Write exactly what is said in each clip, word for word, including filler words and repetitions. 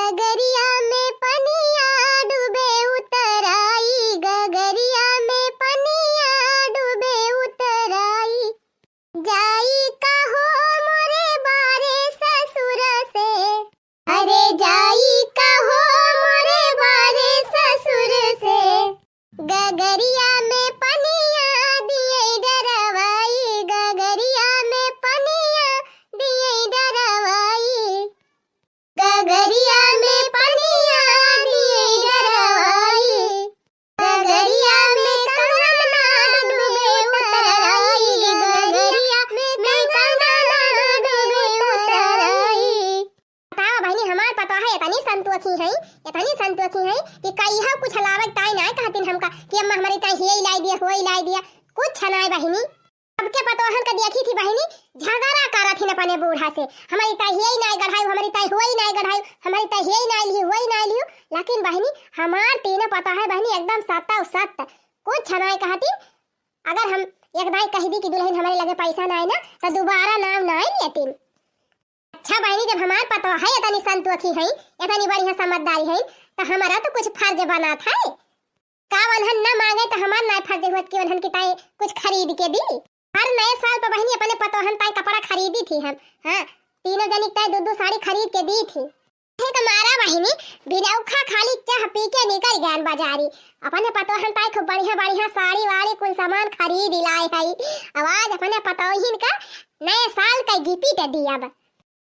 गगरिया में पनिया डूबे उतर आई, गगरिया में पनिया डूबे उतर आई। जाई कहो मोरे बारे ससुर से, अरे जाई कहो मोरे बारे ससुर से। गगरिया में पनिया दिए डरवाई, गगरिया में पनिया दिए डरवाई। गगरिया में पनिया दिए डरवाई, गगरिया में कंगना डूबे उतर आई, गगरिया में कंगना डूबे उतर आई। बतावा बहिनी, हमार पतोह है, एतनी संतोखी है, एतनी संतोखी है कि कहियो कुछ लावे ताई नाय कहतिन हमका कि अम्मा हमरी ताई हिये लाई दिया, होई लाई दिया, कुछ नाय बहिनी। सबके पतोहन का देखी थी बहिनी, झगड़ा करत हिन अपने बूढ़ा से, "हमरी ताई हिये नाय गढ़ायु, हमरी ताई होई नाय गढ़ायु, हमरी ताई हिये नाय लिहु, होई नाय लिहु।" लेकिन बहिनी, हमार तीनों पतोह है बहिनी, एकदम सत्ता सत्त, कुछ नाय कहतिन। अगर हम एक दाई कह दी कि दुलहिन हमरे लगे पैसा नाय ना, तो दोबारा नाम नाय लेतिन। अच्छा बहिनी, जब हमार पतोह है, एतनी संतोखी है, एतनी बढ़िया समझदारी है, तो हमारा तो कुछ फर्ज बनत है। का वनहन ना मांगे तो हमार नाय फर्ज हुअत कि वनहन की ताई कुछ खरीद के दी। हर नए साल पर बहिनी अपने पतोहन ताई कपड़ा खरीदी थी हम। हाँ, तीनों जनी ताई दो दो साड़ी खरीद के दी थी। हे कमारा बहिनी, बिनौखा खाली चाह पी के निकल गयन बाजारी। अपने पतोहन ताई खूब बढ़िया बढ़िया साड़ी वाड़ी कुल सामान खरीद लाए है। अब आज अपने पतोहिन का नए साल का गिफ्ट दिया बा।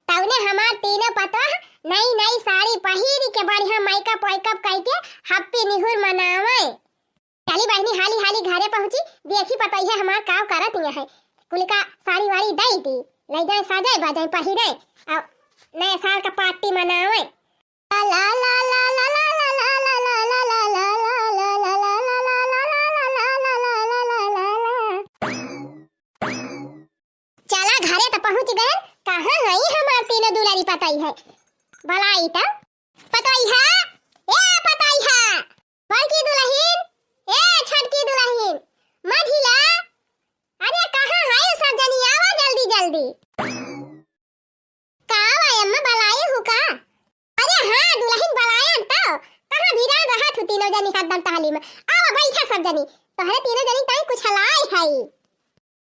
तउने हमार तीनों पतोह नई नई साड़ी पहिर के बढ़िया मेकअप वेकअप कइके हैप्पी न्यू ईयर मनावे। चली बहिनी, हाली हाली घरे पहुँची, देखी पतोहिया हमार काव करत है। कुल का साड़ी वाड़ी दई दी, लई जाए सजाए बजाए पहिरे, और नए साल का पार्टी मनावे। ला ला ला ला ला। चला घरे त पहुँच गए, कहाँ हई हमार तीनों दुलारी पतोहिया? बलाई त। पतोहिया, ए पतोहिया, बड़की दुलहिन, ए छोटकी दुलहिन, मझिला, अरे कहाँ हई सब जनी, आवा जल्दी जल्दी। का बा अम्मा, बलाए हू का? अरे हाँ दुलहिन, बलाए तो। कहाँ भिरान रहत हू तीनों जनी हरदम टहली में? आवा बैठा सब जनी, तोहरे तीनों जनी ताई कुछ लाए हई।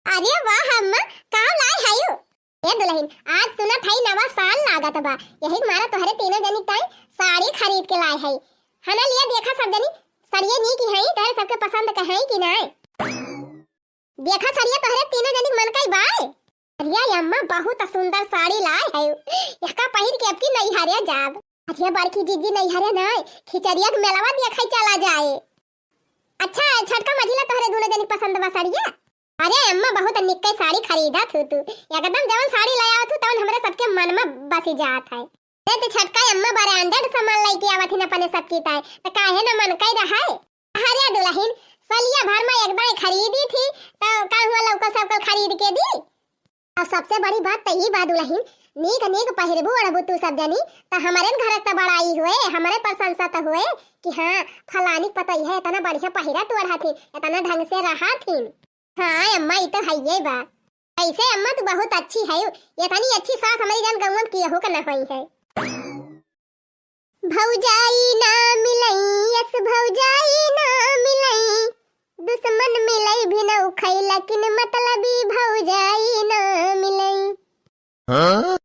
अरे वाह अम्मा, का लाए हई? ए दुलहिन, आज सुनत हई नवा साल लागत बा, यही मारा तोहरे तीनों जनी ताई साड़ी खरीद के लाए हई। हना लिया देखा सब जनी, साड़िया नीक हई, तोहरे सबके पसंद के हई कि नाय? देखा सरिया तोहरे तीनों जनी के मन कई बाय। अरे अम्मा बहुत सुंदर साड़ी लाए है, यहका पहिर के अब की नैहरे जाब। अरे बड़की जीजी नैहरे नाय, खिचड़िया के मेलवा देखे चला जाए। अच्छा छोटका मझिला तोहरे दोनों जनी के पसंद बा सरिया? अरे अम्मा बहुत निक्के साड़ी खरीदा थू तू, एकदम जवन साड़ी ले आवत हू तवन हमरे सबके मन में बसी जात है। अरे तो छोटका अम्मा branded सामान लेके आवत ही न अपने सबकी ताई, तो काहे न मन कई रहा है? अरे दुलहिन, सलिया भर में एक दाई खरीदी थी, तो का हुआ लौकल सबकल खरीद के दी? अब सबसे बड़ी बात तो ई बा दुलहिन, नीक नीक पहिरबू ओढ़बू तू सब जनी, तो हमरे न घर त बड़ाई हुए, हमरे प्रशंसा तो हुए कि हाँ फलानी के पतोहिया इतना बढ़िया पहिरा तू ओढ़ा थी, इतना ढंग से रहा थी। हाँ अम्मा, ई तो हइये बा। ऐसे अम्मा तू बहुत अच्छी है, इतनी अच्छी सास हमारी जान गौवा में केहू के न होई है। भौजाई ना मिलई, यस भौजाई ना मिलई, दुश्मन मिलई भी न उखई, लेकिन मतलबी भौजाई ना मिलई। हाँ?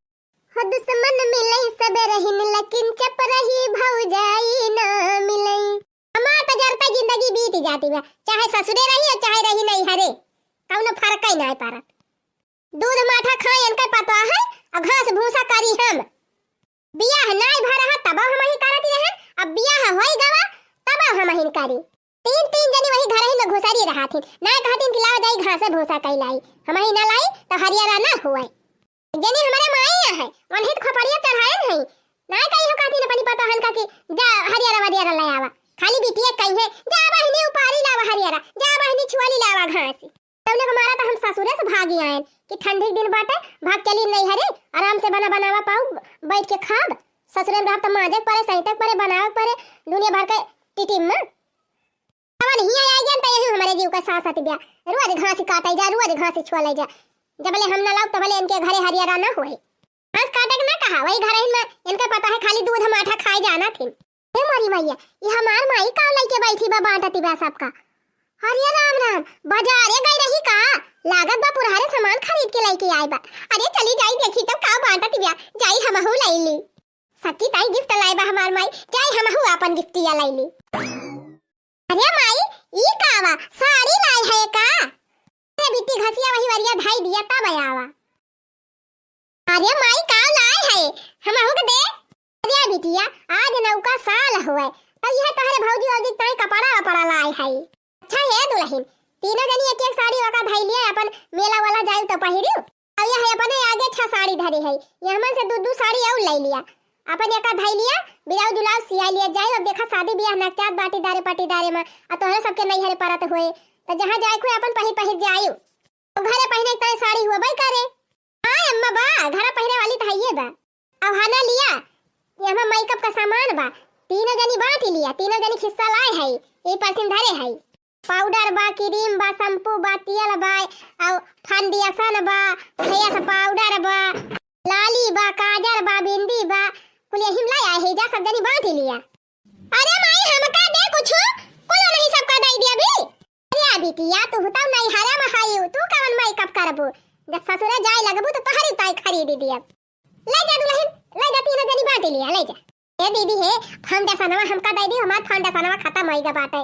हो दुश्मन मिलई सब रहिन, लेकिन चप रही भौजाई ना मिलई। हमार तो जरता जिंदगी बीत जाती बा, चाहे ससुरे रही और चाहे रही नैहरे, कौनो फर्क ही ना पड़त। दूध माठा खाए इनका पतोह है और घास भूसा करी हम। बियाह नाय भा रहा तब हम ही करत रहन, अब बियाह होई गवा तब हम ही करी। तीन तीन जनी वही घर ही में घुसरी रहा थी, नाय कहतीन कि लाओ जाई घास भूसा कई लाई, हम ही ना लाई तो हरियारा ना हुए। जनी हमारे माई है, वनहित खोपड़िया चढ़ाए नहीं, नाय कही हो कहतीन अपनी पतोहन का कि जा हरियारा वरियारा ले आवा, खाली बिटिया कही है, जा बहिनी उपारी लावा हरियारा, जा बहिनी छुआली लावा घास। तौने के मारा तो हम ससुरे से भागी आयन कि ठंडी के दिन बाटे, भाग चली नैहरे, आराम से बना बनावा पाऊ, बैठ के खाब। ससुरे में रहब तो माजे के परे, सैते के परे, बनावे के परे, दुनिया भर के टिटिम में। अवन हिया आ गयन तो यही हमारे जीव का सास हति ब्या, रोज घास काटे जा, रोज घास छुआ ले जा। जबले हम ना लाओ तबले इनके घरे हरियारा ना होए। बस काटे के ना कहा, वही घरहिन में इनके पता है, खाली दूध माठा खाए जाना थिन। हे मोरी मैया, ई हमार माई का लइके बैठी बा, बांटती बा सबका। अरे राम राम, बाजारे गई रही का? लागत बा पुरहरे सामान खरीद के लइके आई बा। अरे चली जाई देखी तो का बांटती बा, जाई हमहू लई ली। सबकी ताई गिफ्ट लाई बा हमार माई, जाई हमहू आपन गिफ्टिया लई ली। अरे माई, ई का बा? साड़ी लाई है का? अरे बिट्टी घसिया वही वरिया धाई दिया तब आवा। अरे माई, का लाए है? हमहू के दे। अरे बिटिया, आज नौका साल हुए, तब यह तोहरे भौजी औजी ताई कपड़ा वपड़ा लाए है। अच्छा हे दुलहिन, तीनों जनी एक एक साड़ी ओका धई लिया, अपन मेला वाला जाई तो पहिरियो। अब यह अपने आगे छह साड़ी धरी है, यहमन से दू दू साड़ी और ले लिया, अपन एका धई लिया, ब्लाउज उलाउज सिया लिया जाई। अब देखा शादी ब्याह नकचात बाटीदारे पटीदारे में, आ तोहरे सबके नैहरे परत हुए, तो जहाँ जाए खुए अपन पहिर पहिर जाई। तो घरे पहिरे के ताई साड़ी हुआ बई करे। हाँ अम्मा बा, घरा पहिरे वाली तो हइये बा। अब हना लिया, ये हमार मेकअप का सामान बा, तीनों जनी बांट लिया, तीनों जनी हिस्सा लाए है, ये परसिन धरे है। पाउडर बा, क्रीम बा, शैम्पू बा, तेल बा, और फाउंडेशन बा, फेस पाउडर बा, लाली बा, काजर बा, बिंदी बा, कुल यही में लाए है, जा सब जनी बांट लिया। अरे माई, हमका दे कुछ, कुल नहीं सबका दे दिया भी। अरे बिटिया, तू तो नैहरा में हइउ, तू कवन मेकअप करबू? जब ससुरे जाए लगबू तो तोहरी ताई खरीद दिया। ले जा दुलहिन, ले जा, तीनों जनी बांट लिया, ले जा। ए दीदी हे, फाउंडेशनवा हमका दे दी, हमार फाउंडेशनवा खत्म होई गा बाटे।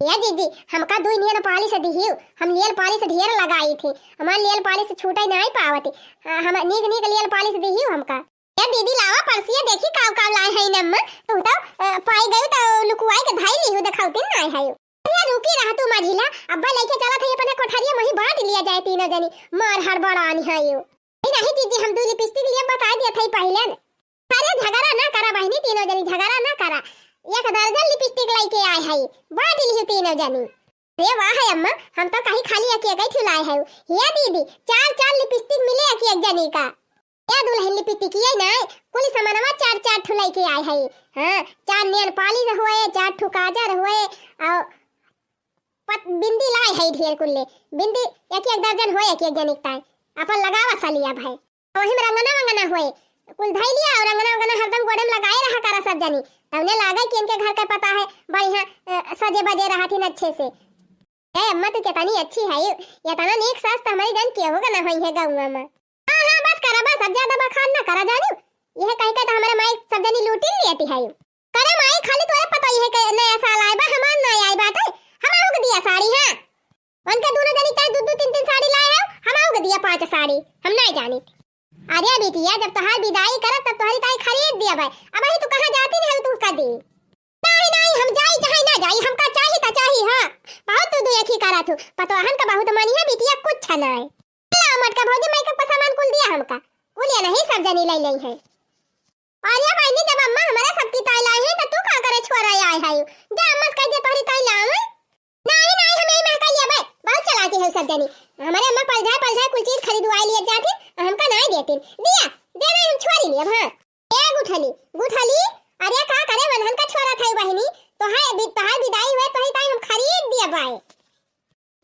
ए दीदी, हमका दुई नेल पालिश दिहियो, हम नेल पालिश ढेर लगाई थी, हमार नेल पालिश छूटे नहीं पावती। हाँ, हम नीक नीक नेल पालिश दिहियो हमका। ए दीदी, लावा परसिया, देखी काव काव लाए है नम्मा। तू तो, अ, पाई गई तो लुकुआई के धाई ली हूँ, देखावती ना है। अरे रुकी रहा तू मझिला, अब्बा लेके चला था अपने कोठरिया, वहीं बांट लिया जाए तीनों जनी। मार हड़बड़ानी है यो। ए नहीं जीजी, हम दो लिपस्टिक लिए बता दिया था पहले न। अरे झगड़ा ना करा बहनी, तीनों जनी झगड़ा ना करा। एक दर्जन लिपस्टिक लेके आए है, बांट ली हूँ तीनों जनी। अरे वाह है अम्मा, हम तो कहीं खाली एक एक ठुलाए है। ये दीदी, चार चार लिपस्टिक मिले एक एक जनी का। ए दुलहिन लिपस्टिक ये ना, कुल सामानवा चार चार ठो लेके आए है। हाँ, चार नेल पालिश हुए, चार ठो काजर हुए, और पत-, बिंदी लाए है ढेर कुल्ले। बिंदी एक एक दर्जन हुए एक एक जनिक ताई। अपन लगावा सलिया भाई। वही में रंगना वंगना हुए, कुल धई लिया और रंगना वंगना हरदम गोड़े में लगाए रहा करा सब जनी। तौने लागे कि इनके घर का पता है, बढ़िया, अ, सजे बजे रहा थी अच्छे से। ए अम्मा, तू कितनी अच्छी है, इतना नीक सास तो हमारी जान केहू का ना होई है गौवा में। हाँ, हाँ, बस करा, बस, अब ज्यादा बखान ना करा, जानियो। यह कह के तो हमारे माई सब जनी लूटिन लियती है। करे माई, खाली तोरे पता ही है कि नया साल आए बा, हमार ना आए बाटे, हम आऊ के दिया साड़ी, हाँ। उनके दोनों जनी चाहे दो दो तीन तीन साड़ी लाए हो, हम आऊ के दिया पांच साड़ी, हम नहीं जानी। अरे बिटिया, जब तोहार विदाई करत तब तोहरी ताई खरीद दिया भाई, अब ही तू कहाँ जाती नहीं तू कदी। नहीं, नहीं, हम जाई चाहे ना जाई, हमका चाही त चाही, हाँ। बहुत तू दुयखी करा थू, पतोहन का बहुत मानी है बिटिया, कुछ ना है। ला मटका भौजी, मेकअप का सामान कुल दिया हमका, कुल ये नहीं सब जनी ले ले है। अरे बहनी, जब अम्मा हमारे सबकी ताई लाई है, तो तू का करे छोरा आए है? जा अम्मा से कह दे तोहरी ताई लावे। नहीं, नहीं, हम यही महका लिया बे, बहुत चालाकी है सब जनी। हमारे अम्मा पलझाए, पलझाए कुल चीज खरीदवाए लिए जाती, हमका नहीं देती। दिया, दे नहीं, हम छोरी लिए, हाँ। ए गुठली, गुठली, अरे का करे मनहन का छोरा था बहनी, तो है बि-, तोहार विदाई हुए, तोहरी ताई हम खरीद दिया बाए।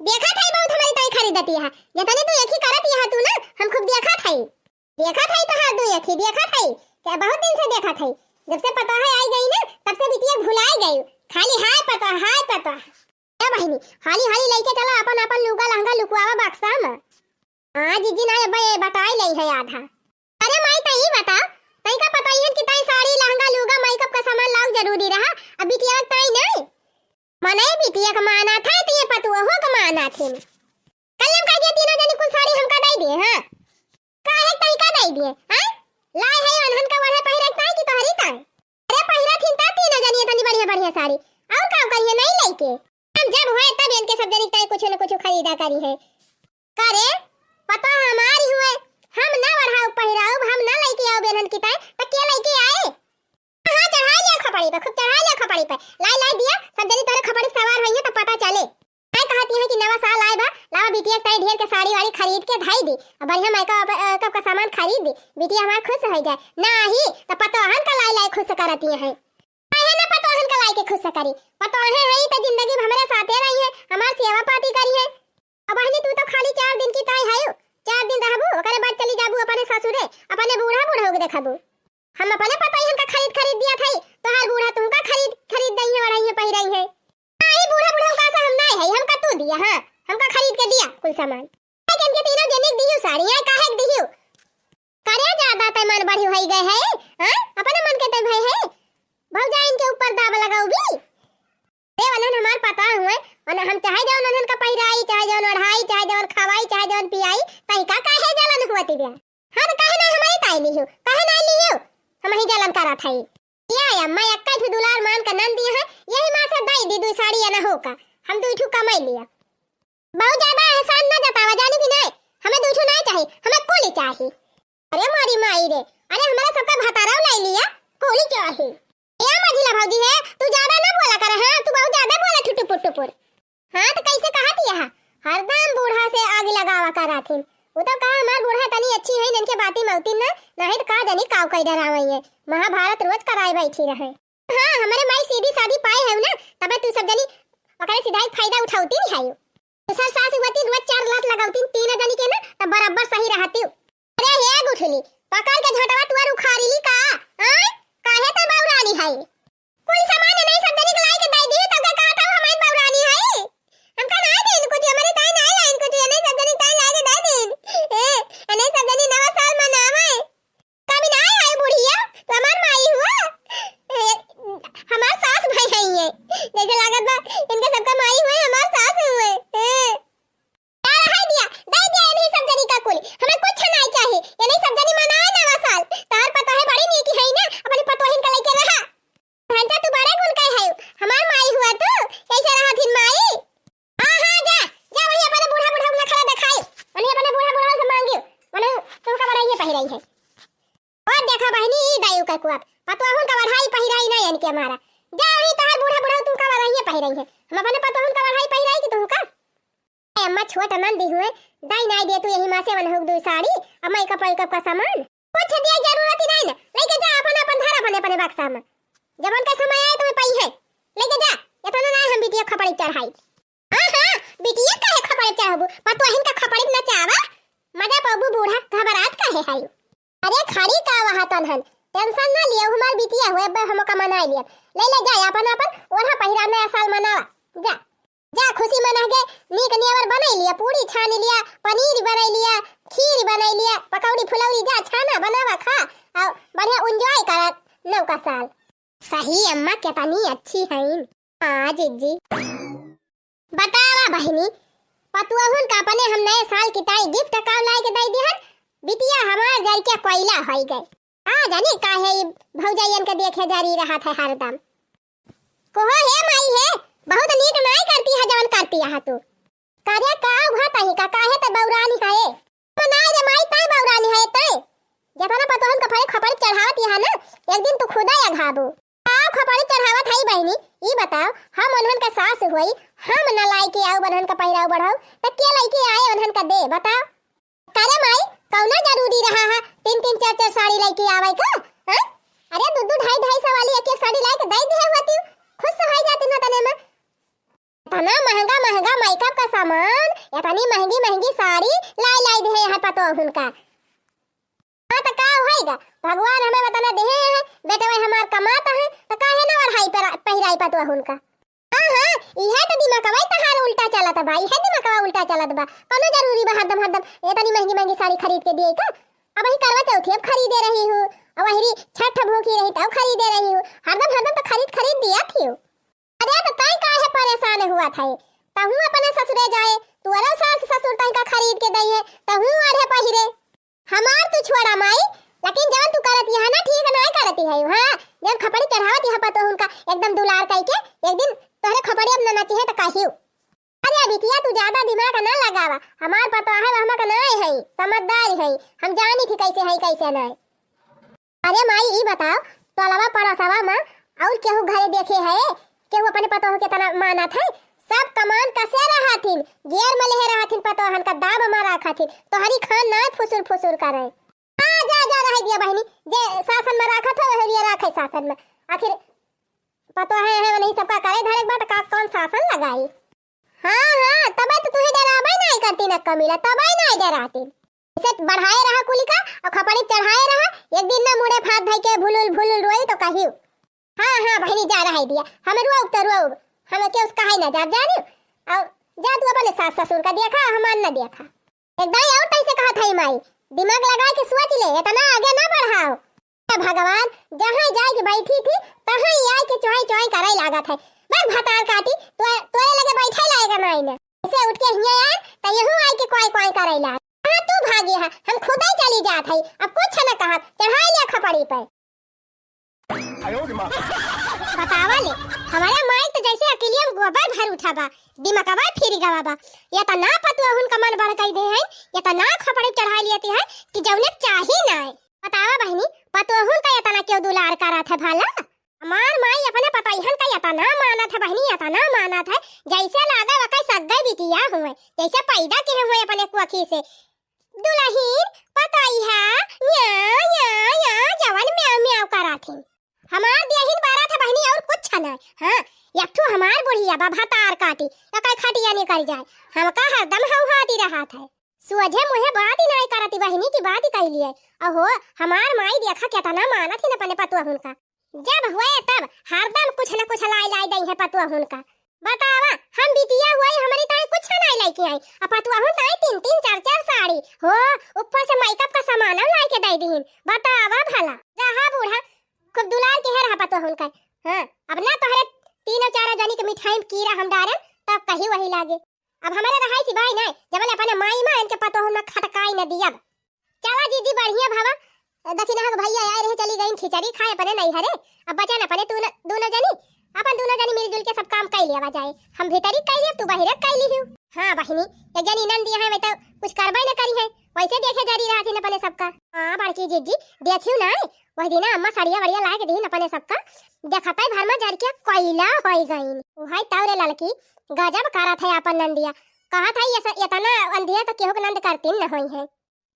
देखा था बहुत हमारी ताई खरीदती है, जतने तू एक ही करत यहाँ तू ना, हम खूब देखा था। देखा था तोहार दू अखी, देखा था, क्या बहुत दिन से देखा था। जब से पता है आई गई ना, तब से बिटिया भुलाई गई। खाली हाय पता, हाय पता। ए बहिनी, हाली हाली लइके चला अपन अपन लुगा लहंगा लुकवावा बक्सा में। हाँ जीजी, ना अब्बा ये बटाई लई है आधा। अरे माई, तई बता, तई का पता इहन कि तई साड़ी लहंगा लुगा मेकअप का सामान लाऊ जरूरी रहा, अब बिटिया ताई नहीं। मनई बिटिया के माना था, तो ये पतुआ हो के माना थे। कल हम कह दिया तीनों जनी कुल साड़ी हमका दे दिए, हाँ। काहे तई का दे दिए, हाँ? लाए है अनहन का वढ़े पहिरे ताई कि तोहरी ताई? अरे पहिरा थी ता तीनों जनी इतनी बढ़िया बढ़िया साड़ी, और का करिए नहीं लेके? हम जब हुए तब इनके सब जनी ताई कुछ न कुछ खरीदा करी है। करे, पता हमारी हुए, हम ना बढ़ाऊ पहिराऊ, हम ना लेके आओ बेनन की ताई, तो के लेके आए? हाँ, चढ़ाई लिया खपड़ी पे, खूब चढ़ाई लिया खपड़ी पे। लाई, लाई दिया, सब जनी तोरे खपड़ी पे सवार होइहे तो पता चले। मैं कहती है कि नवा साल आए बा, लावा बिटिया के ताई ढेर के साड़ी वाड़ी खरीद के धाई दी, और बढ़िया मेकअप, मेकअप का सामान खरीद दी, बिटिया हमार खुश हो जाए। ना ही तो पतोहन का लाई लाई खुश करती है। काहे ना पतोहन का लाई के खुश करी? पतोहे है तो जिंदगी भर हमारे साथे रही है, हमार सेवा पाती करी है। अब बहनी तू तो खाली चार दिन की ताई है, चार दिन रहबू, ओकरे बाद चली जाबू अपने ससुरे, अपने बूढ़ा बूढ़ा के देखबू। हम अपने पतोहियन का खरीद खरीद दिया थई, तोहार बूढ़ा तुमका खरीद खरीद दई है, ओढ़ई है, पहिरई है। नहीं, बूढ़ा बूढ़ा का से हम नहीं है, हमका तू दिया, हाँ, हमका खरीद के दिया कुल सामान। लेकिन के तीनों जनिक दिहू साड़ी, आई काहे के दिहू? करे ज्यादा ते मन बढ़ी होई गए है, हाँ? अपने मन के ते भय है, भौजाइन के ऊपर दाब लगाऊ भी। रे वनन हमार पता हुए, वनन हम चाहे जवन वनन का पहिराई, चाहे जवन ओढ़ाई, चाहे जवन खवाई, चाहे जवन पियाई, तई का काहे जलन हुआ तिबिया? हाँ, तो काहे ना हमारी ताई लियो, काहे ना लियो? हम ही जलन करत हई। या अम्मा, एक्का ठू दुलार मान का नन दिया है, यही माँ से दाई दी दुई साड़ी या ना हो का, हम दुई ठू कमाई लिया। बहुत ज्यादा एहसान ना जतावा, जानी कि नहीं? हमें दुई ठू नहीं चाही, हमें कुली चाही। अरे मोरी माई रे, अरे हमारा सबका भतारा लाई लिया, कुली चाही। ए मझिला भौजी है, तू ज्यादा ना बोला कर, हाँ, तू बहुत ज्यादा बोला ठुटुपुर टुपुर। हाँ, तो कैसे कहत यह? हरदम बूढ़ा से आग लगावा कराथिन। वो तो कहा हमार बूढ़ा तनी अच्छी है, इनके बाती मौती ना, नहीं तो का जानी काव कई डरावई है। महाभारत रोज कराए बैठी रहे। हाँ, हमारे माई सीधी सादी पाए है ना, तबे तू सब जनी ओकरे सीधा एक फायदा उठावती नहीं है। दूसर सास हुआती रोज चार लात लगावती तीन जनी के ना, तब बराबर सही रहती। अरे हे गुठली, पकड़ के झटवा तुअर उखारी ली का? आय? काहे त बौरानी है? कुल सामान नहीं सब जनी के लाई के दे दी, तब का कहत हमार बौरानी है? हमका ना देन कुछ, हमारे ताई ना लाइन कुछ, नहीं सब जनी ताई लाई के दे देन। ए, नहीं सब जनी नवा साल मनावे। कभी ना आई बुढ़िया, तू हमार माई हुआ। ए, हमार सास भाई है ये। जैसे लागत बा, इनके सबका माई हुए, हमार सास हुए। ए। का रहाई दिया, दे दिया इन्हीं सब जनी का कुल। हमें कुछ नहीं चाहिए। इन्हीं सब जनी मनाए नवा साल। तार पता है बड़ी नीकी है ना, अपनी पतोहिन का लेके रहा। घंटा तू बड़े गुण का है। हमार माई हुआ तू, कैसे रहा थिन माई? हाँ, हाँ, जा, जा वही अपने बूढ़ा बूढ़ा नखरा दिखाई। उन्हीं अपने बूढ़ा बूढ़ा से मांगियो। मने तुमका बड़ा ये पहिराई है। और देखा बहनी, ई दायु का कुआप, पतोहुन का बढ़ाई पहिराई ना इनके हमारा। जा वही तोहार बूढ़ा बूढ़ा तुमका बढ़ाई पहिराई है। हम अपने पतोहुन का बढ़ाई पहिराई कि तुमका? ए अम्मा, छोट नंदी हुए, दाई नाई दे तू यही माँ से वनहुक दुई साड़ी, अम्मा एक कपड़ा, एक का सामान। कुछ दिया जरूरत ही नहीं ना, लेके जा अपन, अपन धर अपने, अपने बक्सा में। जब उनका समय आए तुम्हें पाई है, लेके जा। इतना ना हम बिटिया खपड़ी चढ़ाई। हाँ, हाँ, बिटिया काहे खपड़ी चढ़ाबू? पतोहिन का खपड़ी नचावा, मजा पाबू बूढ़ा, घबरात काहे है? अरे खड़ी का वहाँ तनहन, tension ना लियो, हमार बिटिया हुए, बे हम ओका मनाई लिया। ले ले जा अपन, अपन ओढ़ा पहिरा नया साल मनावा, जा। जा खुशी मना के नीक नियावर बनाई लिया, पूरी छानी लिया, पनीर बनाई लिया, खीर बनाई लिया, पकौड़ी फुलौड़ी जा छाना बनावा खा, और बढ़िया enjoy करा नौका साल। सही अम्मा कितनी अच्छी है। हाँ जिज्जी। बतावा बहिनी, पतुअहुन का अपने हम नए साल की ताई gift का लाए के दे दिहन, बिटिया हमार जर के कोयला होई गए। आ जानी काहे ई भौजाइयन के देखे जरी रहत है हरदम। कोहो हे माई हे, बहुत नीक नाई करती है जवन करती है तू। करे का हुआ तही का, काहे ते बौरानी है? मनाए रे माई, ताई बौरानी है ताई। जतना पतोहन का फरे खपड़ी चढ़ावत यहाँ ना, एक दिन तू खुदा या घाबू। आओ खपड़ी चढ़ावत है बहिनी, ई बताओ, हम उन्हन का सास होई, हम न लाई के आओ उन्हन का पहिराव बढ़ाओ, त के लाई के आए उन्हन का दे, बताओ? करे माई, कौना जरूरी रहा है तीन तीन चार चार साड़ी लेके आवे का? हाँ? अरे दू दू ढाई ढाई सौ वाली एक एक साड़ी लाई के दे दिए होती, खुश हो जाती ना तने में। इतना महंगा महंगा makeup का सामान, इतनी महंगी महंगी साड़ी लाई लाई दे है पतोहुन का। हाँ तो का होएगा, भगवान हमें बतना देहे है, बेटवा हमार कमाता है, तो काहे ना ओढ़ाई पर पहिराई पतोहुन का। हाँ, हाँ, इहे तो दिमागवा तहार उल्टा चलत बा, इहे दिमागवा उल्टा चलत बा। कौनो जरूरी बा हरदम, हरदम इतनी महंगी, महंगी साड़ी खरीद के दिए का? अब वही करवा चौथी अब खरीदे रही हूँ, अब वही छठ भूखी रही तब खरीदे रही हूँ, हरदम, हरदम तो खरीद, खरीद दिया थी। अरे तो तय काहे परेशान हुआ था? तहूँ अपने ससुरे जाए, तोरो सास ससुर तय का खरीद के दई है, तहूँ आढ़े पहिरे। हमार तू छोड़ा माई, लेकिन जवन तू करत यहाँ ना ठीक नाय करत है, हाँ? जब खपड़ी चढ़ावत यहाँ पतोहुन का एकदम दुलार कई के, एक दिन तोहरे खपड़ी अब न नची है तो कहियो। अरे बिटिया तू ज्यादा दिमाग ना लगावा, हमार पतोह है वहमा का नाय है, समझदार है, हम जानी थी कैसे है कैसे नाय। अरे माई ई बताओ, टोलवा पड़ोसवा में और केहू घरे देखे है, केहू अपने पतोह के तना मानत है? सब कमान कसे रहथिन, गेर में लेहे रहथिन पतोहन का दाब में रखथिन, तोहरी खान नाय फुसुर फुसुर करे। आ जा जा रह दिया बहिनी, जे सासन में रखत हो वही लिए रखे सासन में। आखिर पतोह है, है नहीं सबका करे धरे के बात का कौन सासन लगाई? हाँ हाँ, तबे तो तुहे डराबे नाय करती न कमीला, तबे नाय डराती। इसे बढ़ाए रहा कुली का, अउ खपड़ी चढ़ाए रहा। एक दिन ना मुड़े प हाथ धइ के भुलुल भुलुल रोई तो कहियो। हाँ, हाँ, बहिनी, जा रहे दिया। हम रोब तो रोब। हम के उसका है ना, जा, जानी। अउ जा तू अपने सास ससुर का देखा, हमार ना देखा। एक दाई अउर तैसे कहत है माई, दिमाग लगाए के सोच ले, इतना आगे ना बढ़ाओ। हे भगवान, जहाँ जाए के बैठी थी, तहाँ ही आए के चोंय चोंय करे लागत है। बस भतार काटी, तो, तोरे लगे बैठे लायक नाई ना। इसे उठ के हियाँ आए, तो यहूँ आए के कोई कोई करे लाग। कहाँ तू भागी है, हम खुदे चली जात है, अब कुछ न कहब, चढ़ाई ले खपड़ी पर। बतावा ले, हमारे माई तो जैसे अकेलिया में गोबर भर उठा बा, दिमकवा फिर गवा बा। इतना पतोहुन का मन बढ़ गई दे है, इतना खपड़ी चढ़ा लियती है कि जौने चाही ना है। बतावा बहिनी, पतोहुन का इतना क्यों दुलार करत है भला? हमार माई अपने पतोहियन का इतना मानत है बहिनी, इतना मानत है, जैसे लागे वकै सग्गै बिटिया हुए, जैसे पैदा किहे हुए अपने कोखी से। दुलहिन, पतोहिया, या, या, या, जवन म्याऊं, म्याऊं करत हिन। हमार देहिन बारत है बहिनी, अउर कुछ ना। हाँ, एक ठो हमार बुढ़िया बा भतार काटी, एकै खटिया निकल जाए। हमका हरदम हौहाती रहत है। सोझे मुँहे बात ही नाई करती बहिनी की बात ही कह लिए। अहो, हमार माई देखा केतना मानत हिन अपने पतोहुन का। जब हुए तब हरदम कुछ न कुछ लाई लाई दई है पतोहुन का। बतावा, हम बिटिया हुए, हमरी ताई कुछ नाई लइके आई, आ पतोहुन ताई तीन तीन चार चार साड़ी हो, ऊपर से मेकअप का सामानो लाई के दे दीहिन। बतावा भला, रहा बूढ़ा, खूब दुलार के है रहा पतोहुन का। हाँ, अब ना तोहरे तीनों चारों जनी के मिठाई में कीड़ा हम डारब, तब कही वही लागे। अब हमरे रहाई सिवाय नाई, जबले अपने माई मा इनके पतोहुन मा खटकाई न दियब। चला जीजी, बढ़िया भवा। दखिनहा के भइया आए रहे, चली गईन खिचड़ी खाए अपने नैहरे। अब बचन अपने तू न, दूनो जनी, अपन दूनो जनी मिलजुल के सब काम कइ लिया जाए। हम भीतरी कइ लिया, तू बहिरे कइ लिहू। हाँ बहिनी, एक जनी नंदी है, वे तो कुछ करबे न करी है, वैसे देखे जरी रहथिन अपने सबका। हाँ बड़की जीजी, देखियो ना, वही दिन अम्मा सड़िया वड़िया लाए के दीन अपने सबका, देखते भर मा जर के कोयला होई गईन। उहाई तौरे ललकी, गजब करत है अपन नंदिया। कहत है, ये स-, इतना अंधिया तो केहू के नंद करतीन न होई है।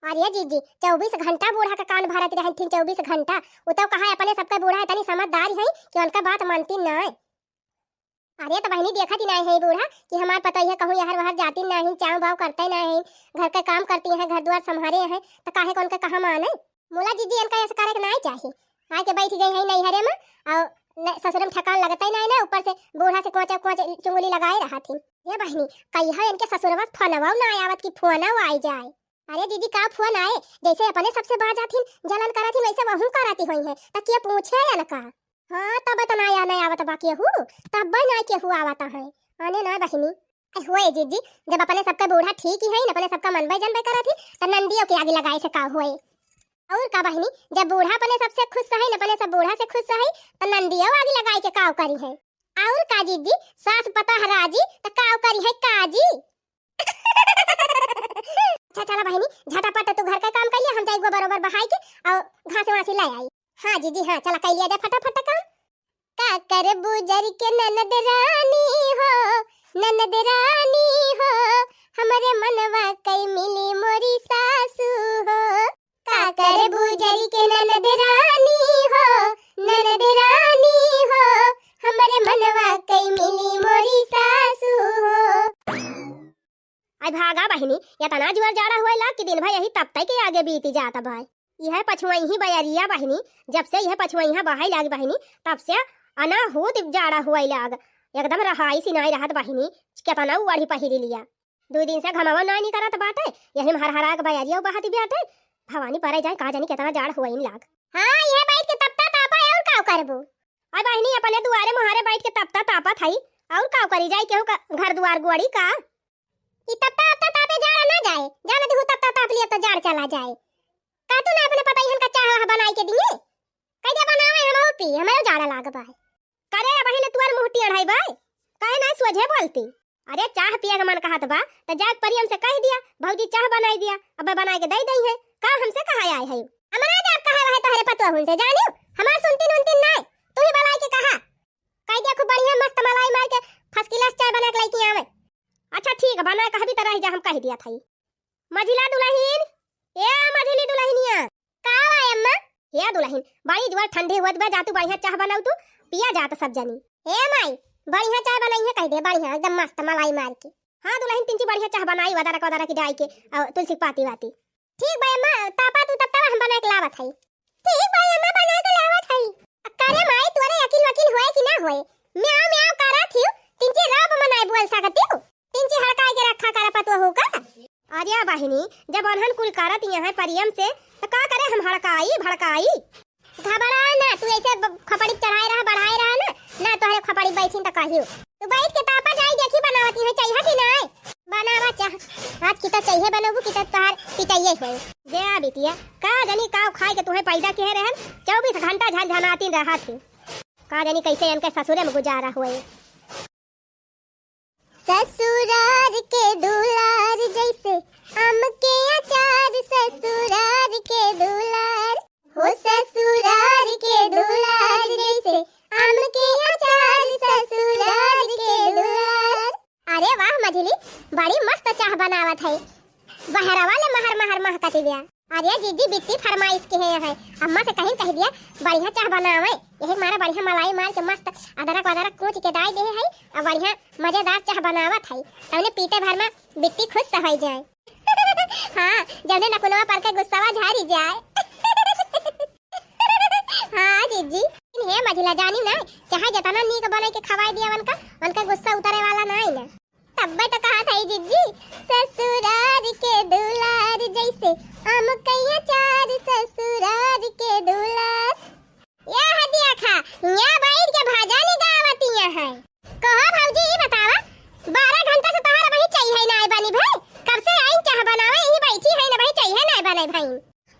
अरे जीजी, चउबीस घंटा बूढ़ा के कान भरत रहथिन, चउबीस घंटा। उ तो कहा अपने सबके बूढ़ा इतनी समझदार है कि उनका बात मानती नाय। अरे तो बहिनी, देखत ही नाय है बूढ़ा कि हमार पतोहिया कहूँ यहर वहर जाती नाय है, चाव बाव करते नाय है, घर के काम करती हैं, घर द्वार संभारे हैं, तो काहे को उनके कहाँ माने? मोला जीजी, इनका ऐसा करे के नाय चाही। आके बैठ गई है नैहरे में, और न-, ससुर में ठकान लगते नाय ना, ऊपर से बूढ़ा से कोचा कोच चुंगली लगाए रहथिन। ये बहिनी, कहिया इनके ससुरवा फोनवा ना आवत कि फोनवा आई जाए। अरे दीदी, का फोन आए, जैसे अपने सबसे बाजाथिन, जलन करथिन, वैसे वहू करती होई है, त के पूछे अनका? हाँ, तब त ना या, ना आवत बा केहू, तब ना केहू आवत है, आने ना बहिनी। ए, होए दीदी, जब अपने सबका बूढ़ा ठीक ही है, अपने सबका मनबे जनबे करत ही, त नंदियों के आगे लगाए से का होए? और का बहिनी, जब बूढ़ा अपने सबसे खुश है, अपने सब बूढ़ा से खुश है, त नंदियों आगे लगाए के का करी है? और का जीजी, सास पतोह राजी, त का करी है काजी? अच्छा, चला बहिनी, झटापट तू घर का काम कर लिया, हम जाई गोबर ओबर बहाई के और घास वासी ले आई। हाँ जीजी, हाँ, चला कर लिया जाए फटाफट काम। का करबू जर के ननद रानी हो, ननद रानी हो, हमरे मनवा कई मिली मोरी सासू हो। का करबू जर के ननद रानी हो, ननद रानी हो, हमरे मनवा कई मिली मोरी सासू हो। आई भागा बहिनी, इतना जुआर जाड़ा होए लाग कि दिन भर यही तपतई के आगे बीती जात बा। यह पछुआई ही बयरिया बहिनी, जब से यह पछुआई बहाई लाग बहिनी, तब से अनाहूत जाड़ा होए लाग, एकदम रहाई सी नाई रहत बहिनी, केतना ओढ़ी पहिरी लिया। दू दिन से घमवा नाई निकरत बाटे, यही में हरहरा के बयरिया बहत बाटे। भवानी परे जाए, का जानी केतना जाड़ होए लाग। हाँ, यह बैठ के तपता तापा है, और का करबू? आई बहिनी, अपने दुआरे मुहारे बैठ के तपता तापत हई, और का करी जाई, केहू का घर दुआर गोड़ी का? ई तपता तपता तापे जाड़ा ना जाए, जाने दीहू तपता ताप लिया तो जाड़ चला जाए। का तू ना अपने पतोहियन का चाह वाह बनाई के दिए? कह दे बनावे, हम पी, हमारे जाड़ा लाग बा है। करे बहिन, तुअर मुँह टेढ़ है बाय, काहे ना सोझे बोलती? अरे चाह पिए के मन कहत बा, त जाके परियम से कह दिया, भौजी चाह बनाई दिया, अब बनाई के दे दई है, का हमसे कहा आए है? हमरा जाब कहा है तोहरे पतोहुन से, जानियो, हमार सुनतीन उनतीन नाय, तू ही बनाई के कहा। कह दिया खूब बढ़िया मस्त मलाई मार के first class चाय बना के लइके आवे। अच्छा ठीक बा, ना कहबी त रह जा, हम कह दिया था। मझिला दुलहिन, ए मझिली दुलहिनिया। का बा अम्मा? ए दुलहिन, बड़ी जुआर ठंडी होत बा, जा तू बढ़िया चाह बनाऊ तू, पिया जात सब जनी। ए माई, बढ़िया चाय बनाई है कह दे, बढ़िया एकदम मस्त मलाई मार के। हाँ दुलहिन, तिनची बढ़िया चाह बनाई, अदरक वदरक डाई के, और तुलसी के पाती वाती। ठीक बा अम्मा, तापा तू तब तक हम बनाए के लावत हई। ठीक बा अम्मा, बनाए के लावत हई। करे माई, तोरे अकिल वकिल होए कि ना होए? म्याऊ म्याऊ करत हियो, तिनची रब मनाए बोल सकतियो। तिनची हड़काए के रखा कर पतोहू का। अरे बहिनी, जब अनहन कुल करत यहाँ परियम से, त का करे हम हड़काई भड़काई? घबरा ना, तू ऐसे ब-, खपड़ी चढ़ाए रहा, बढ़ाए रहा ना, ना तोहरे खपड़ी बैठिन त कहियो। तू बैठ के तापा जाई, देखी बनावती है, चाहिए कि नाय? बनावा चाह। आज की तो चाहिए बनबू, की तो तोहार पिटाइए है। जे आ बिटिया, का जानी का खाए के तुम्हें पैदा किए रहन, चउबीस घंटा झनझनाती रहत ही। का जानी कैसे इनके ससुरे में गुजारा हुए। ससुरार के दुलार जैसे आम के अचार, ससुरार के दुलार, हो ससुरार के दुलार जैसे आम के अचार, ससुरार के दुलार। अरे वाह मझिली, बड़ी मस्त चाह बनावत है। बहरवा ले महर महर महकती बिया। अरे जीजी, बिट्टी फरमाइश किहे है, अम्मा से कहीं कह दिया, बढ़िया चाह बनावे। यही मारा बढ़िया मलाई मार के मस्त अदरक वदरक कूच के डाल दे है, और बढ़िया मजेदार चाह बनावत है। तउने पीते भर में बिट्टी खुश हो जाए। हाँ, जउने नकुनवा पर के गुस्सावा झारी जाए। हाँ जीजी, हे मझिला जानी ना, चाहे जतना नीक बने के खवाई दिया उनका, उनका गुस्सा उतरे वाला ना है ना। तब्बे तो कहा था जीजी, ससुरार के दुलार जैसे आम के अचार, ससुरार के दुलार। या हदिया खा, या बैठ के भजन गावतिया है। कहो भौजी, ई बतावा, बारह घंटा से तोहरा वही चाहिए ना बनी भाई, कब से आई चाह बनावे, यही बैठी है ना, वही चाहिए ना बने भाई।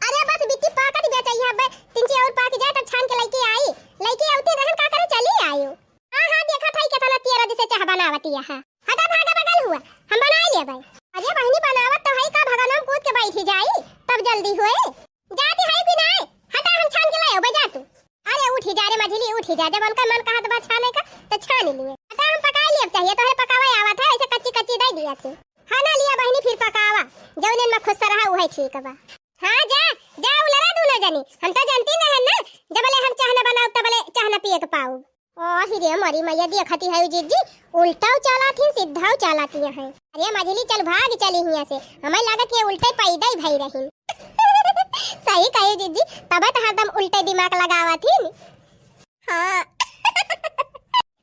अरे बस बिट्टी पाकत बे चाहिए, अब तीन चार और पाक जाए तब छान के लेके आई, लेके आउते रहन का करे चली आयो। हाँ, हाँ, देखत हई केतना तेरा दिसे चाह बनावती है। हटा भागा बगल हुआ, हम बनाई लेबै। अरे बहिनी बनावत तो हई का भगनम कूद के बैठी जाई, तब जल्दी होए। जाती हई कि नाय? हटा हम छान के लायो, बजा तू। अरे उठी जा रे मझिली, उठी जा, जब उनका मन कहत बा छाने का, तो छान लिए। हटा हम पकाई लेब चाहिए, तोहरे पकावे आवत है, ऐसे कच्ची कच्ची दे दिया थे। हाँ ना लिया बहिनी, फिर पकावा, जौन में खुश रहा उहे ठीक बा। हाँ जा, जा उलरा दूनो जनी, हम तो जानती नहीं है ना, जबले हम चाह न बनाउब तबले चाह न पिए के पाउब। ओ हिरे मोरी मैया, देखती है जीजी, उल्टाऊ चालाती हैं, सीधाऊ चालाती हैं। अरे मझिली चल भाग चली हियाँ से, हमें लागत ये उल्टे पैदा ही भई रही। सही कही जीजी, तबे तो हरदम उल्टे दिमाग लगावत ही। हाँ।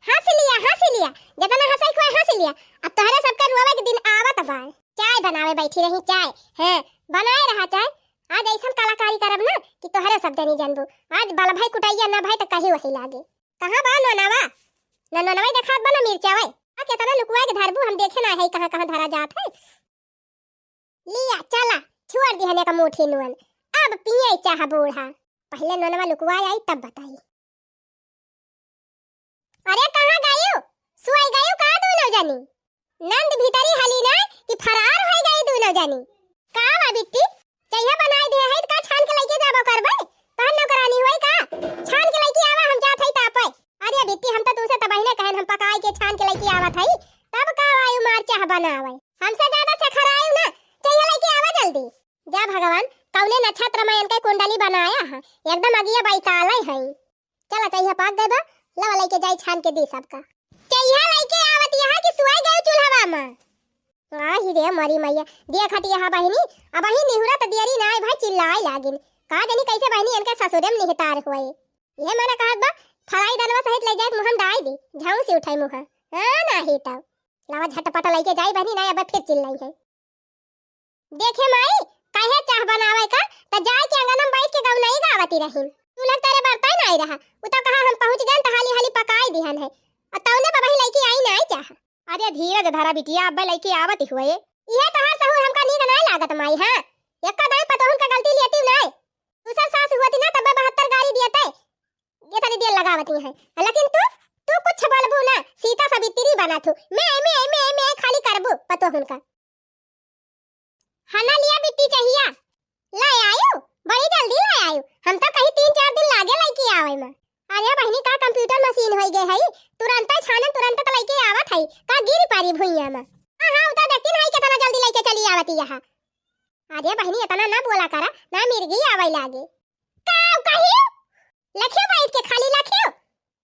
हँस लिया, हँस लिया, जितना हँसाई खोए हँस लिया। अब तोहरे सबके रोवे के दिन आवत बा। चाय बनावे बैठी रही, चाय। हाँ, बनाए रहा चाय। आज ऐसन कलाकारी करब ना कि तोहरे सब जनी जानबू। आज बल भाई कुटैया ना भाई तो कहीं वही लागे। कहाँ बा नोनवा? ना नोनवा देखात बा ना मिर्चावे। आ केतना लुकुआ के धरबू, हम देखे ना है कहाँ कहाँ धरा जात है। लिया चला, छोड़ दिहने का मुट्ठी नोन। अब पिए चाह बूढ़ा। पहले नोनवा लुकुआ आई तब बताई। अरे कहाँ गयू? सोई गयू का दूनो जनी? नंद भीतरी हली ना कि फरार होई गई दूनो जनी। का बा बिट्टी? चइहा बनाई दे है त का छान के लइके जाबो करबे? तोहर नौकरानी होई का? छान के लइके आवा, हम जात हई तापे। अरे बिट्टी, हम तो तुमसे तबहिने कहन हम पकाई के छान के लइके आवत हई, तब का आयु मार चाह बनावे। हमसे ज्यादा सखरायु ना, चइहा लइके आवा जल्दी। जा भगवान, कौने नक्षत्र में इनके कुंडली बनाया है, एकदम अगिया बैताले हई। चला, चइहा पाक गए बा, लवा लइके जाई छान के दी सबका। चइहा लइके आवत यहाँ कि सुआई गए चूल्हवा में। आही रे मरी मैया, देखत यहाँ बहिनी, अब ही निहुरा त दियरी ना आए भाई, चिल्लाए लागिन। का जानी कैसे बहिनी इनके ससुरे में निहतार हुए। ये मना कहत बा, फराई दनवा सहित ले जाए मुँह में डाई दी, झाऊ से उठाई मुँह। हाँ, नाही तब। लवा झटपट लइके जाई बहिनी, ना अब फिर चिल्लाई है। देखे माई, कहे चाह बनावे का, त जाए के अंगन में बैठ के गवनई गावती रही। तू लोग तेरे बरतन आई रहा, उ तो कहा हम पहुँच गए त हाली हाली पकाई दिहन है। और तौने बबही लइके आई ना आई चाह। अरे धीरज धरा बिटिया, अब्बे लइके आवत हुए। इहे तोहार सहूर हमका नीक नाय लागत माई, हाँ। एक्का दाई पतोहन का गलती लेती नाय। दूसर सास हुअती ना तब्बे बहत्तर गारी दियते। ये तनी देर लगावती है। लेकिन तू, तू कुछ बोलबू ना, सीता सावित्री बना थू। मैं, मैं, मैं, मैं खाली करबू पतोहन का। हना लिया बिट्टी चहिया। लाई आयु, बड़ी जल्दी लाई आयु। हम तो कहीं तीन चार दिन लागे लइके आवे में। अरे बहिनी, का कंप्यूटर मशीन होई गए हई, तुरंत छानन तुरंत त लइके आवत हई, का गिर पारी भुइया में? हाँ, हाँ, उ तो देखती नहीं कितना जल्दी लइके चली आवती यहाँ। अरे बहिनी, इतना ना बोला करा, ना मिर्गी आवे लागे। का कही? लखियो बैठ के खाली लखियो।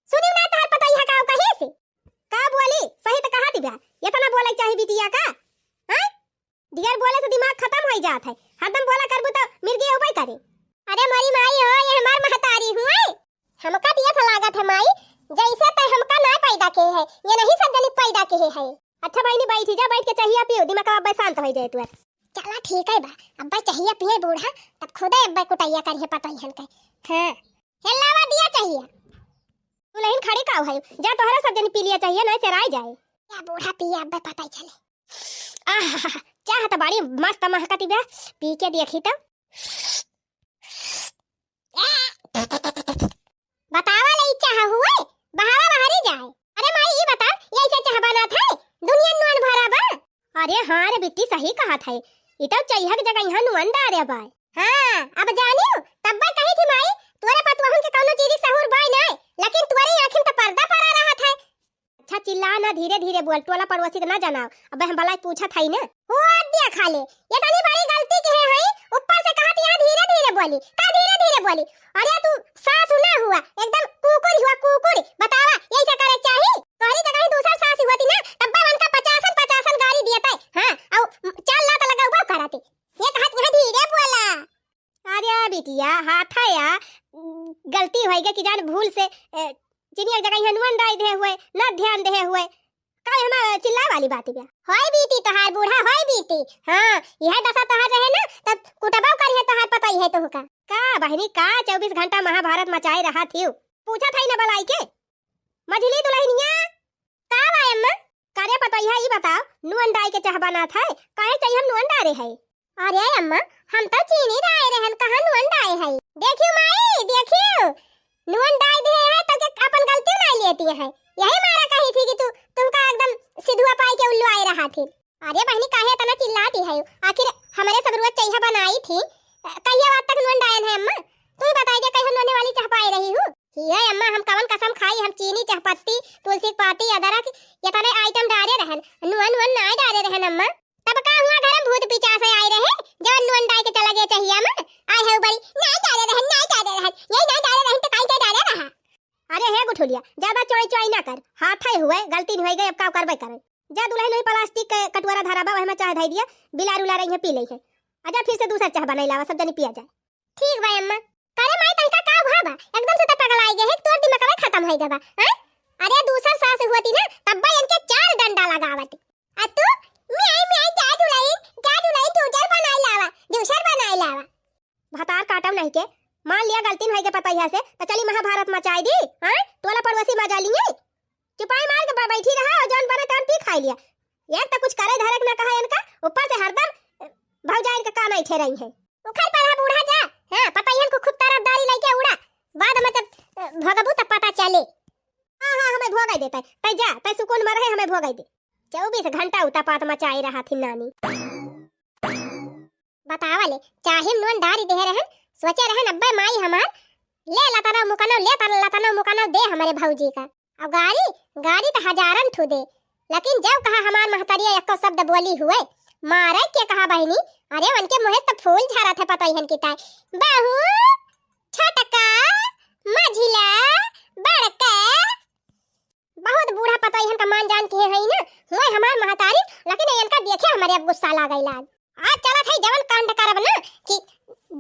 सुनी ना तोहर पतोहिया का कही से। का बोली? सही त कहा दिबा। इतना बोले चाही बिटिया का? हैं? ढेर बोले से दिमाग खत्म होई जात है। हरदम बोला करबू त मिर्गी अउबे करे। अरे मोरी माई हो, ये हमार महतारी हुए। हमका दिया था लागत है माई, जैसे तै हमका ना पैदा के है, ये नहीं सब जनी पैदा के है। अच्छा बहिनी, बैठी जा, बैठ के चहिया पियो, दिमाग अब शांत हो जाए तुअर। चला ठीक है बा, अब्बे चहिया पिए बूढ़ा, तब खुदे अब्बे कुटैया करिए पतोहियन के। हाँ, हे लावा दिया चहिया। दुलहिन खड़ी का है, जा तोहरा सब जनी पी लिया चहिया, नहीं चराई जाए। या बूढ़ा पिए अब्बे पता ही चले। आहा, चाह त बड़ी मस्त महकती बा, पी के देखी तो। बतावा ले, ई चाह हुए, बहावा बहरी जाए। अरे माई, ई बता, ये ऐसे चाह बनत है? दुनिया नुअन भरा बा। अरे हाँ रे बिट्टी, सही कहत है, ई तो चहिया के जगह यहाँ नुअन डारे बा। हाँ, अब जानियो, तब्बे कही थी माई, तोरे पतुआहुन के कौनो चीज सहूर बाय नाय, लेकिन तोरे आँखिन त पर्दा पड़ा रहत है। अच्छा चिल्ला ना, धीरे धीरे बोल, टोला पड़ोसी के ना जनाव। अबे हम भला पूछत हई ना। हो दिया खा ले, ये तनी बड़ी गलती के है हई, ऊपर से कहत यहाँ धीरे धीरे बोली, का धीरे धीरे बोली? अरे तू सासु ना हुआ, एकदम कुकुर हुआ, कुकुर। बतावा, यही से करे चाही? तोहरी जगह ही दूसर सास हुआ थी ना, तब्बे उनका पचासन पचासन गारी दियत है। हाँ, अउ चाल लात लगाउबा करते। ये कहत यहाँ धीरे बोला। अरे बिटिया, हाथ है या, गलती होई गई कि जान भूल से, ए, चीनी एक जगह यहाँ नुअन डाल दे हुए, ना ध्यान दे हुए। का हमार चिल्लाए वाली बात बा? होई बीती तोहार बूढ़ा, होई बीती। हाँ, यह दशा तोहार रहे ना, तब कुटबो करिए तोहार पतोहिया तोहका। का बहिनी, का चउबीस घंटा महाभारत मचाए रहा थी? पूछा था ही ना बलाई के। मझली दुलहिनिया, का बा अम्मा? करे पतोहिया, ई बताओ, नुअन डाई के चाह बनात है, काहे चाहिए हम नुअन डारे है? अरे अम्मा, हम तो चीनी डाए रहन, कहाँ नुअन डाए है? देखियो माई, देखियो, नुअन डाए दे है तो के अपन गलती ना लेती है। यही मारा कही थी कि तू, तुमका एकदम सिधुआ पाई के उल्लू आए रहा थी। अरे बहिनी, काहे इतना चिल्लाती है? आखिर हमरे सब रोज चाहिए बनाई थी, अ, कहिया बात तक नुअन डायन है अम्मा? तू ही बताई दे, कहिया नुअने वाली चाह पाए रही हूँ? ही है अम्मा, हम कवन कसम खाई, हम चीनी, चाहपत्ती, तुलसी के पाती, अदरक, ये तने आइटम डारे रहन, नुअन नुअन नाय डारे रहन अम्मा। तब का हुआ, घर में भूत पिचास आए रहे, जवन नुअन डाय के चला गया चाहिया में। आए है बड़ी, नाय डारे रहन, नाय डारे रहन, यही नाय डारे रहन तो काई के डारे रहा? अरे हे गुठुलिया, ज्यादा चोई चोई ना कर, हाथ है हुए, गलती नहीं होई गई, अब का करबे करे। जा दुलहिन वही प्लास्टिक के कटोरा धरा बा, वही में चाह धई दिया, बिलार उलार यहाँ पी ले है। आजा फिर से दूसर चाह बनाई लावा, सब जनी पिया जाए। ठीक बा अम्मा। करे माई, तनका का हुआ बा? एकदम से तो पगलाई गए है, तोर दिमागवा खत्म होई गवा, हैं? अरे दूसर सास होती ना, तब्बे इनके चार डंडा लगावत। आ तू, म्याई, म्याई, जा दुलहिन, जा दुलहिन, जूसर बनाई लावा, जूसर बनाई लावा। भतार काटव नहीं के, मान लिया गलती नहीं के पतोहिया से, तो चली महाभारत मचाई दी, हैं? टोला पड़ोसी मजा लिए। चुपाई मार के ब-, बैठी रहा और जौन बने तौन पी खाई लिया। एक तो कुछ करे धरे के ना कहा इनका, ऊपर से हरदम, अ, भौजाई इनका कान ऐठे रही है। उखड़ पड़ा बूढ़ा जा, हाँ, पतोहियन को खूब तरफदारी लेके उड़ा, बाद में जब, अ, भोगबू तब पता चले। हाँ, हाँ, हमें भोगाई देता है, तै जा, तै सुकून में रहे, हमें भोगाई दे। चउबीस घंटा उतापात मचाए रहा थी नानी। बतावा ले, चाहे नून डारी देहे रहन, सोचे रहन अब्बे माई हमार, ले लतनो मुकनो, ले तर लतनो मुकनो दे हमरे भौजी का। अब गारी, गारी त हजारन ठू दे, लेकिन जब कहा हमार महतरिया एको शब्द बोली हुए, मारे के कहा बहिनी, अरे उनके मुँहे से त फूल झरत है पतोहियन की ताई। बहू, छोटका, मझिला, बड़का, बहुत बूढ़ा पतोहियन का मान जान के है ना, हुए हमार महतारी, लेकिन इनका देखे हमरे अब गुस्सा लागै लाग। आज चलत है जवन कांड करब ना कि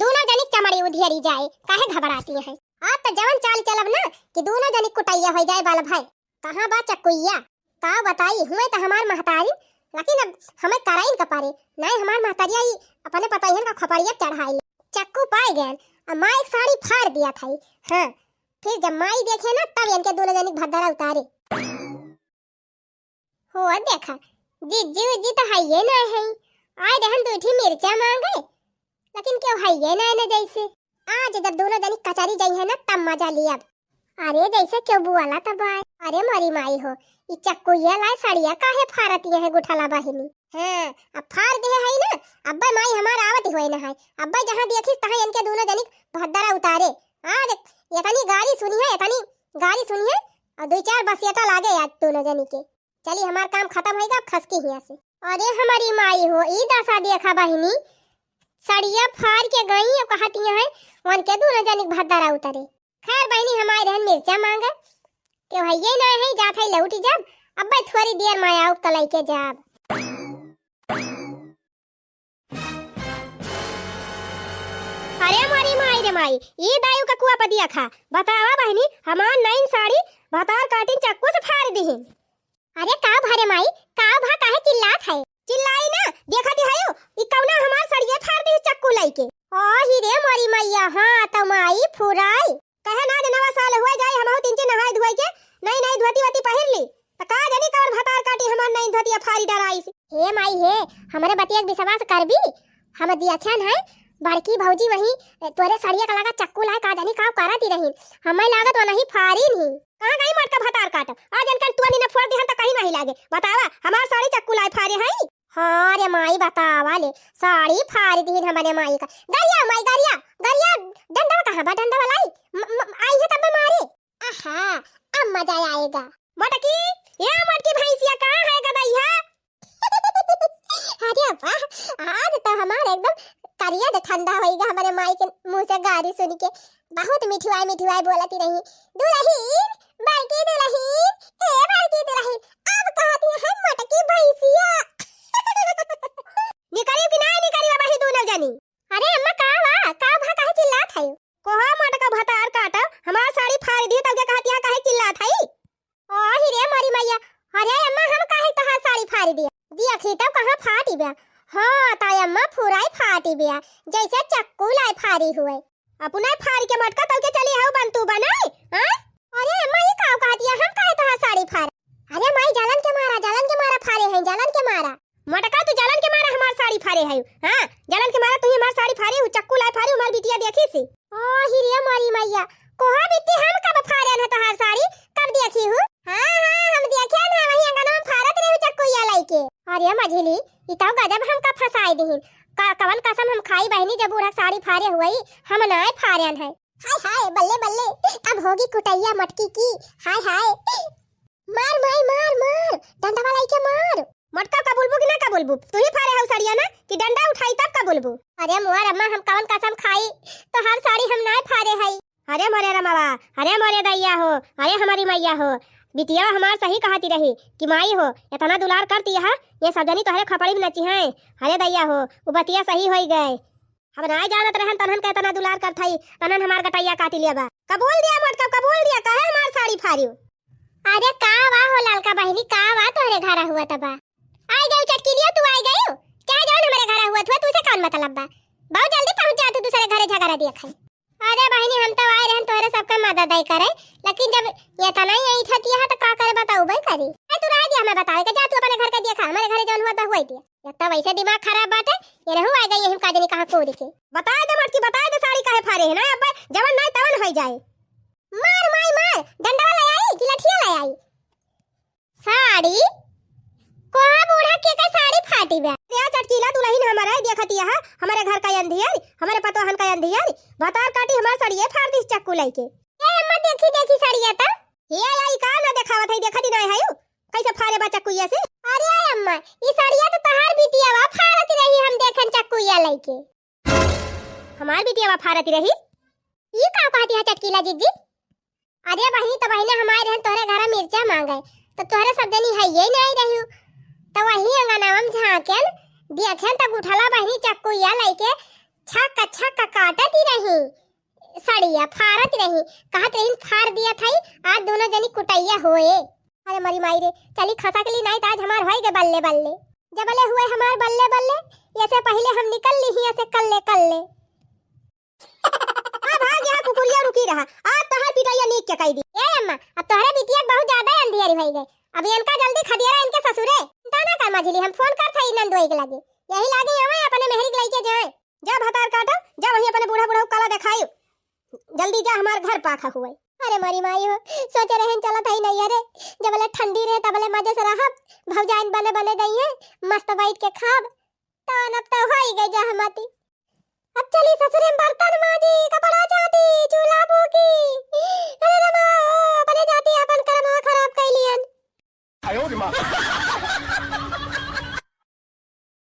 दोनों जनी चमड़ी उधियरी जाए, काहे घबराती है? आज तो जवन चाल चलब ना कि दोनों जनी कुटैया हो जाए बाल भाई। कहाँ बा चक्कुइया? का बताई, हुए तो हमार महतारी, लेकिन अब हमें कराइन का पारे, नहीं हमार महतारिया ई अपने पतोहियन का खोपड़िया चढ़ाई। चक्कू पाए गए, अब माँ एक साड़ी फाड़ दिया था। हाँ, फिर जब माई देखे ना तब इनके दोनों जनी भद्दरा उतारे। हो देखा, जिज्जी उज्जी तो हइये ना है। आए रहन दू ठी मिर्चा मांगे, लेकिन केहू हइये ना है ना जैसे। आज जब दोनों जनी कचरी जाई है ना, तब मजा लिया। अरे जैसे केहू बुआला तब आए। अरे मोरी माई हो, ई चक्कुइया लाए सड़िया काहे फारत ये है गुठला बहिनी? हाँ, अब फार दे है ना, अब्बे माई हमार आवत होए ना है। अब्बे जहाँ देखिस तहाँ इनके दोनों जनी भद्दरा उतारे। आज इतनी गारी सुनी है, इतनी गारी सुनी है, और दो चार बसियटा लागे आज दोनों जनी के। चली, हमार काम खतम होइगा, अब खसकी हियाँ से। अरे हमारी माई हो, ई दशा देखा बहिनी, सड़िया फार के गई, अब कहती है, उनके दोनों जनी भद्दरा उतरे। खैर बहिनी, हमारे रहन मिर्चा मांगे, केहू हइये ना है, जात है लौटी जब, अब्बे थोड़ी देर में आउब तो लइके जाब। माई, ई दायु का कुआ पतिया खा। बतावा बहिनी, हमार नईन साड़ी भतार काटिन चक्कू से फारि दिहिन। अरे का भा रे माई, का भा, काहे चिल्लात है? चिल्लाई ना, देखत ही हयो, ई कौना हमार सड़िये फारि दिहिस चक्कू लइके। ओ ही रे मोरी मैया, हाँ त माई फुराई। कहे ना जे नवा साल हुए जाए, हमहू तीन चार नहाए धुआए के नई नई धोती वोती पहिर ली। त का जानी कवर भतार काटी हमार नई धोतिया फारी डराइस। हे माई हे, हमरे बतिया के विश्वास करबी? हम दियाख्यान है, बड़की भौजी वही तोरे सड़िया का लगा चक्कू लाए, का जानी का करत ही रही। हमें लागत वो नहीं फारी नहीं। कहाँ गई मोटका भतार काट? आज इनकन तुअनी न फोड़ दिहन त कहीं नहीं लागे। बतावा, हमार साड़ी चक्कू लाए फारे हई? हाँ रे माई, बतावा ले, साड़ी फारी दिहिन हमरे माई का। गरिया माई, गरिया, गरिया, डंडा कहाँ बा? डंडा वाला आई, म-, म-, आई है तब मारे। आहा, अब मजा आएगा। मोटकी, ए मोटकी भैंसिया, कहाँ है गदइहा? अरे वाह, आज तो हमार एकदम करिया दे ठंडा होइगा, हमरे माई के मुँह से गारी सुन के। बहुत मिठुआई मिठुआई बोलती रही, "दुलहिन, बड़की दुलहिन, ए बड़की दुलहिन।" अब कहती है मोटकी भैंसिया। निकरी कि ना निकरी बा वही दोनों जनी? अरे अम्मा, का बा? का भा, काहे चिल्लात है? कोहा मोटका भतार काटा, हमार साड़ी फारी दी, तब के कहत यहाँ काहे चिल्लात हई? ओ ही रे मोरी मैया, अरे अम्मा, हम काहे तोहार साड़ी फारी दिया? दिया खी तब कहाँ फाटी बा? हाँ, त अम्मा फुराई फाटी बा, जैसे चक्कू लाई फारी हुए। अपना फारी के मोटका तब के चली हऊ बंतू बनाई, हाँ? अरे अम्मा, ये का कहत है? हम काहे तोहार साड़ी फारे? अरे माई, जलन के मारा, जलन के मारा फारे हैं, जलन के मारा। मोटका, तू जलन के मारा हमार साड़ी फारे है? हाँ, जलन के मारा तू ही हमार साड़ी फारे हू, चक्कू लाए फारे हू, हमार बिटिया देखी सी। ओ ही रे मोरी मैया, कोहा बिट्टी, हम कब फारे न तोहार साड़ी, कब देखी हू? हाँ, हाँ, हम देखे ना, वही अंगना में फारत रहे हू चक्कू या लइके। अरे मझिली, ई तो गजब हमका फंसाई दिहिन। का, कवन कसम हम खाई बहिनी, जब बूढ़ा साड़ी फारे हुई, हम नाय फारे न है। हाय हाय, बल्ले बल्ले, अब होगी कुटैया मटकी की। हाय हाय। मार माई, मार, मार, डंडा वाला के मार। मटका कबूलबू कि ना कबूलबू? तू ही फारे हऊ सड़िया ना, कि डंडा उठाई तब कबूलबू? अरे मोर अम्मा, हम कवन कसम खाई, तोहार साड़ी हम नाय फारे हई। अरे मोरे रमवा, अरे मोरे दैया हो, अरे हमारी मैया हो, बिटिया हमार सही कहती रही कि माई हो, इतना दुलार करती है, ये सब जनी तोहरे खपड़ी में नची हैं। अरे दैया हो, वो बतिया सही होई गए। हम नाय जानत रहन तनहन के इतना दुलार करत हई, तनहन हमार गटैया काटी लिया बा। कबूल दिया मोटका, कबूल दिया, काहे हमार साड़ी फारियो? अरे का वा हो ललका बहिनी, का वा तोहरे घर हुआ तबा? आई गई चटकीलिया, तू आई गई? चाहे जौन हमरे घर हुआ, तू, तू से कौन मतलब बा? बहुत जल्दी पहुँच जा तू दूसरे घरे झगड़ा दिया खाई। अरे बहिनी, हम तो आए रहन तोहरे सबके मदद आई करे, लेकिन जब ये तना ही ऐठतिया है तो का करे बताऊ बे करी। ए, तू रह दिया हमें बतावे के, जा तू अपने घर के देखा, हमारे घरे जौन हुआ तो हुआ ही दिया। एक तो वैसे दिमाग खराब बाटे, ये रहू आ गई यही का जनी कहाँ कूद के। बताए दे मटकी, बताए दे साड़ी काहे फारे है ना, अब जवन नहीं तवन हो जाए। मार माई मार, डंडा ले आई कि लठिया ले आई? साड़ी? कोहा बूढ़ा के का साड़ी फाटी बा? या चटकीला दुलहिन हमारे देखतिया है, हमारे घर का अंधियर, हमारे पतोहन का अंधियर, भतार काटी हमार साड़िये फार दिस चक्कू लइके। ए अम्मा देखी देखी साड़िया त। हे आई का ना देखावत है, देखती ना है यू, कैसे फारे बा चक्कुइया से। अरे अम्मा, ई साड़िया त तहार बिटिया बा, फारत रही हम देखन चक्कुइया लइके। हमार बिटिया बा फारत रही? ई का कहती है चटकीला जिज्जी? अरे बहिनी, तो बहिने हमारे रहन तोहरे घरा मिर्चा मांगे, तो तोहरे सब जनी है ये नहीं रही, तो वही अंगनावा में झांकेन, देखेन तो गुठला बहिनी चक्कुइया लइके छक छक काटती रही, सड़िया फारत रही, कहत रही फार दिया था, आज दोनों जनी कुटैया होए। अरे मरी माई रे, चली खसा के ली, नहीं तो आज हमार होई गए बल्ले बल्ले। जबले हुए हमार बल्ले बल्ले, ये से पहले हम निकल ली ही, ये से कल्ले कल्ले। अब आ गया कुकुरिया, रुकी रहा, आज तहार पिटाइया नीक के कई दी। ए अम्मा, अब तोहरे बिटिया के बहुत ज्यादा अंधियारी भई गई, अब इनका जल्दी खदियारा इनके ससुरे। दाना का मझली हम फोन कर था नंदोई के लगे, यही लागे आवे अपने मेहरी के लइके जाए। जा भतार काटा, जा वहीं अपने बूढ़ा बूढ़ा काला देखाई, जल्दी जा हमार घर पाखा हुए। अरे मरी माई हो, सोचे रहन चलत हई नैहरे, जबले ठंडी रहे तबले मजे से रहब, भौजाइन बने बने दइहे, मस्त बैठ के खाब, तन अब तो होई गई जहमती। अब चली ससुरे में बर्तन माजी, कपड़ा चाटी,